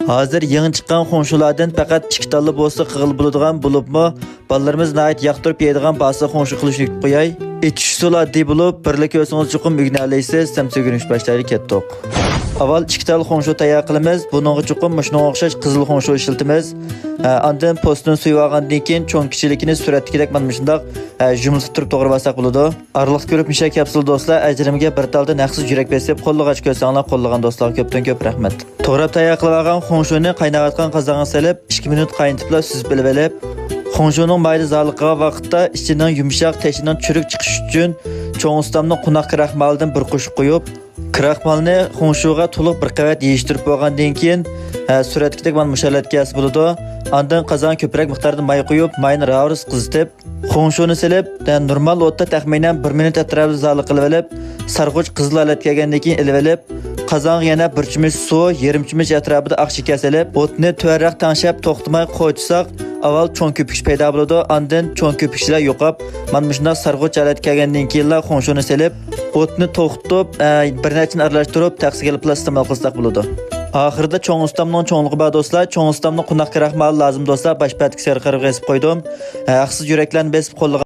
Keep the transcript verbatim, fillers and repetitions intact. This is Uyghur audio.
ھازىر يېڭى چىققان خۇڭشۇلاردىن پەقەت ئىككى تاللا بولسا قىلغىلى بولىدىغان، بولۇپمۇ بالىلىرىمىز ناھايىتى ياقتۇرۇپ يەيدىغان باسا خۇڭشۇ قىلىشنى ئۆگىتىپ قوياي. ئېتىش ئۇسۇلى ئاددىي بولۇپ، بىرلا كۆرسىڭىز چوقۇم ئۆگىنەلەيسىز. سەمسە ئۆگىنىش باشلايلى، كەتتۇق. ئاۋۋال ئىككى تال خۇڭشۇ تەييار قىلىمىز. بۇنىڭغا چوقۇم مۇشۇنىڭغا ئوخشاش قىزىل خۇڭشۇ ئىشلىتىمىز. ھە، ئاندىن پوستىنى سويۇۋالغاندىن كېيىن چوڭ كىچىكلىكىنى سۈرەتتىكىدەك مانا مۇشۇنداق، ھە، يۇمشىتىپ تۇرۇپ توغرىۋالساق بولىدۇ. ئارىلىق كۆرۈپ مۇشۇ كەپسۇل دوستلار، ئەجرىمگە بىر تالدىن ھەقسىز يۈرەك بېسىپ قوللىغاچ كۆرسەڭلار، قوللىغان دوستلارغا كۆپتىن كۆپ رەھمەت. توغراپ تەييار قىلىۋالغان خۇڭشۇنى قايناۋاتقان قازانغا سېلىپ، ئىككى مىنۇت قاينىتىپلا سۈزۈپ ئېلىۋېلىپ، خۇڭشۇنىڭ مايدا زالىقىغان ۋاقىتتا ئىچىنىڭ يۇمشاق، تېشىنىڭ چۈرۈك چىقىشى ئۈچۈن چوڭ ئۇستامنىڭ قوناق كراخمالىدىن بىر قوشۇق قويۇپ، كراخمالنى خۇڭشۇغا تولۇق بىر قەۋەت يېيىشتۈرۈپ بولغاندىن كېيىن، ھە، سۈرەتتىكىدەك مانا مۇشۇ ھالەتكە كەلسە بولىدۇ. ئاندىن قازانغا كۆپرەك مىقداردا ماي قۇيۇپ، ماينى راۋۇرۇس قىزىتىپ، خۇڭشۇنى سېلىپ، ھە، نورمال ئوتتا تەخمىنەن بىر مىنۇت ئەتراپىدا زالىق قىلىۋېلىپ، سارغۇچ قىزىل ھالەتكە كەلگەندىن كېيىن ئېلىۋېلىپ، قازانغا يەنە بىر چۆمۈچ سۇ، يېرىم چۆمۈچ ئەتراپىدا ئاق شېكەر سېلىپ، ئوتنى تۆۋەنرەك تەڭشەپ توختىماي قويۇتساق، ئاۋۋال چوڭ كۆپۈكچە پەيدا بولىدۇ، ئاندىن چوڭ كۆپۈكچىلەر يوقاپ، مانا مۇشۇنداق سارغۇچ ھالەتكە كەلگەندىن كېيىنلا خۇڭشۇنى سېلىپ، ئوتنى توختىتىپ، ئە، بىر نەچچىنى ئارىلاشتۇرۇپ، تەخسىگە ئېلىپلا ئىستېمال قىلساق بولىدۇ. ئاخىرىدا چوڭ ئۇستامنىڭ چوڭلۇقى بار دوستلار، چوڭ ئۇستامنىڭ قوناق كراخمالى لازىم دوستلار، باش پەتىكى سەرخىلگە قېسىپ قويدۇم. ئە، ھەقسىز يۈرەكلەرنى بېسىپ قوللىغان